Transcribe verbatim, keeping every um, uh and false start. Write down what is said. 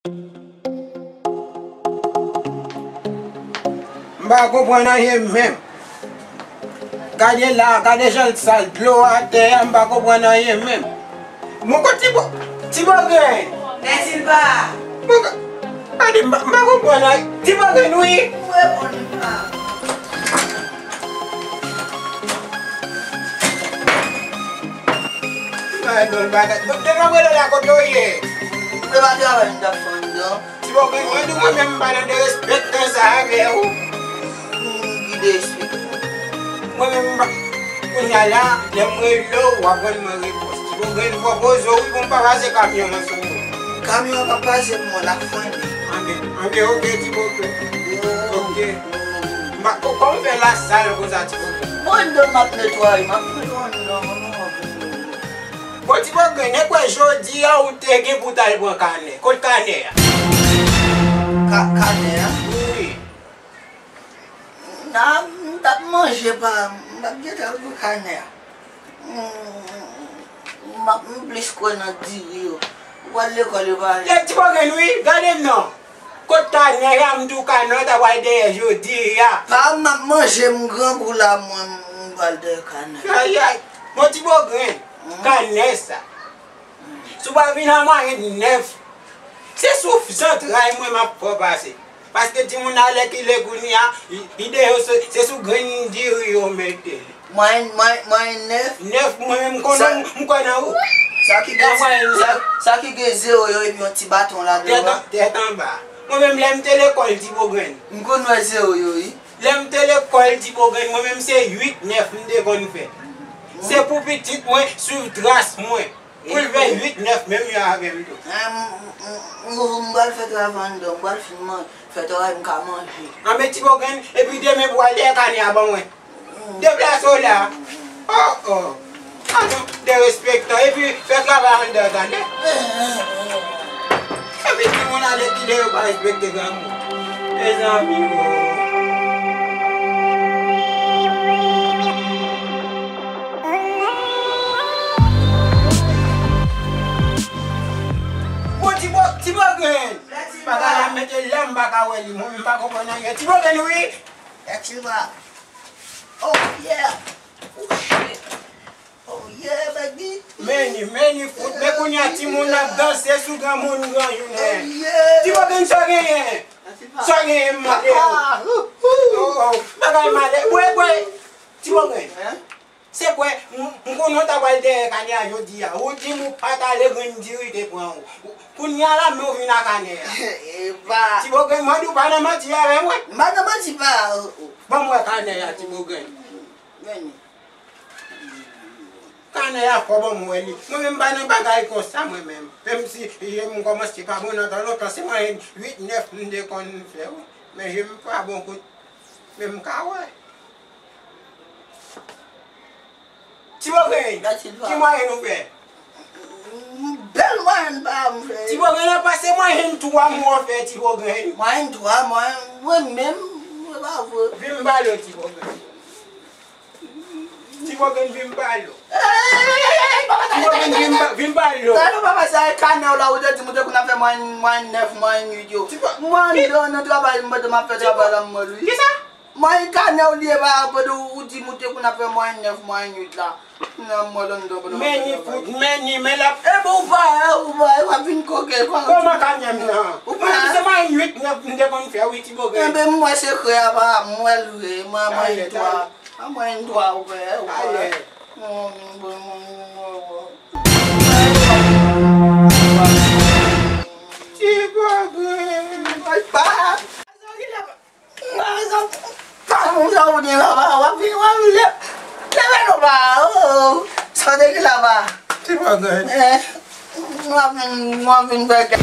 M pa konprann anyen menm. Gade la, gade jan l sal dlo atè a, m pa konprann anyen menm. Mon kot Ti Bo-, Ti Bogren. Mèsi l pa. Mon ko-, gade, m pa, m pa konprann anyen. Ti Bogren, wi. Ou reponn pa. Ay, non, bagay. Depi m rele la, kote w ye? Mwen pa travay, m t ap fè anndan. Ti Bogren, mwen di mwen menm m pa nan derespektan sa avè w. Ki derespektan? Mwen menm m pa, kounye a la, lè m rele w, w ap rann mwen repons. Ti Bogren, fò poze w wi pou m pa pase kamyon an sou ou. Kamyon an p ap pase pou mwen, l ap frennen. Anben, anben, oke, Ti Bogren. Oke. M pa, kò, kòman w fè la sal konsa, Ti Bogren? Bon, anndan m ap netwaye, m ap netwaye anndan, mwen, mwen, mwen. Bon, Ti Bogren, e kwè jodi a ou te gen pou w t al pran kanè. Kot kanè a? Ka-, kanè a? Wi. Nan, m t ap manje pa m, m t ap gentan al pran kanè a. M, m ap, m plis kwè nan diri yo. Ou pral lekòl yo pa. E Ti Bogren, wi, gade m non. Kot kanè a, m di w kanè w ta pral dèyè jodi a. Pa m ap manje, m grangou la, mwen, m pral dèyè kanè. Ayay. Bon, Ti Bogren, kanè sa. Si w pa vin a mwayenn nèf, se sou zantray mwen m ap fè w pase. Paske timoun alèkile kounye a, ide yo se, se sou grenn diri yo mete l. Mwayenn, mwayenn, mwayenn nèf. Nèf, mwen menm m konnen, m kwè nan ou. Sa ki gen, sa, sa ki gen zewo yo epi yon ti baton ladan. Tèt an, tèt anba. Mwen menm lè m te lekòl Ti Bogren. M konn wè zewo yo, wi. Lè m te lekòl Ti Bogren, mwen menm se uit nèf m te konn fè. Se pou pitit mwen swiv tras mwen. Pou l fè uit nèf menm jan avè m tou. Ah, m, m, m, m pral fè travay anndan, m pral fin man-, fè travay m ka manje. Anben Ti Bogren, epi demen pou w al dèyè kanè a ban mwen. Deplase w la. Oh, oh. Ah non, derespektan. Epi fè travay anndan, tande. Epi timoun alèkile yo pa respekte granmoun. Mezanmi, oh. Bon, Ti Bo-, Ti Bogren. Bagay la mete la, m pa ka wè li. Mwen menm m pa konprann anyen. Ti Bogren, wi. Lèt Silva. Oh, yeah. Oh, shit. Oh, yeah, baby. Meni, meni fout. Men kounye a timoun ap danse sou granmoun gran jounen. Oh, yeah. Ti Bogren, sa w genyen? Sa w genyen, m mande w? Ah, ouh, ouh. Oh, oh. Bagay malè. Bwè, bwè. Ti Bogren. Hein? Se kwè, m, m konnen w ta pral dèyè kanè a jodi a. Ou di m ou pa t ale grenn diri te pran ou. Kounye a la, men w vin a kanè a. Epa. Ti Bogren, mwen di w pa nan manti avè mwen. M pa nan manti pa. Ban m wè kanè a, Ti Bogren. Vini. Kanè a fò ban m wè li. Mwen menm m pa nan bagay konsa mwen menm. Menm si je m kòmanse pa bon nan tan lontan, se mwayenn uit nèf m te konn fè wi. Men je m pa bon kout. Men m ka wè. Ti Bogren, ki mwayenn ou fè? Bèl mwayenn pa m fè. Ti Bogren, nan pase mwayenn twa mwa w fè, Ti Bogren. Mwayenn twa, mwayenn, mwen menm, mwen pa vre. Vin m pale w, Ti Bogren. Ti Bogren, vin m pale w. Ti Bogren, vin m pa-, vin m pale w. Sa nou pa pase ak kanè w la, ou te di m ou te konn ap fè mwayenn, mwayenn nèf, mwayenn uit yo. Mwen anndan nan travay, m pandan m ap fè travay la, m mòl wi. Kisa? Mwayenn kanè w li ye pa, pandan ou di m ou te konn ap fè mwayenn nèf, mwayenn uit la. Nan mòl anndan pandan w ap fè travay. Meni fout, meni, men l ap. Epi w pa, ou pa, w ap vin koke, w pa. Kòman kanè m nan? Ou pa. Mwen se mwayenn uit nèf m te konn fè wi, Ti Bogren. Enben m wè sekrè a pa, m wè l vre, mwen mwayenn twa. A mwayenn twa ou fè, ou pa. Ti Bogren. Ay pa. Sa moun sa ou di la ba, w ap vin, w ap vin lè-, leve nou ba, oh, sa w te gen la ba. Ti Bogren. Eh, w ap vin, w ap vin fè kè.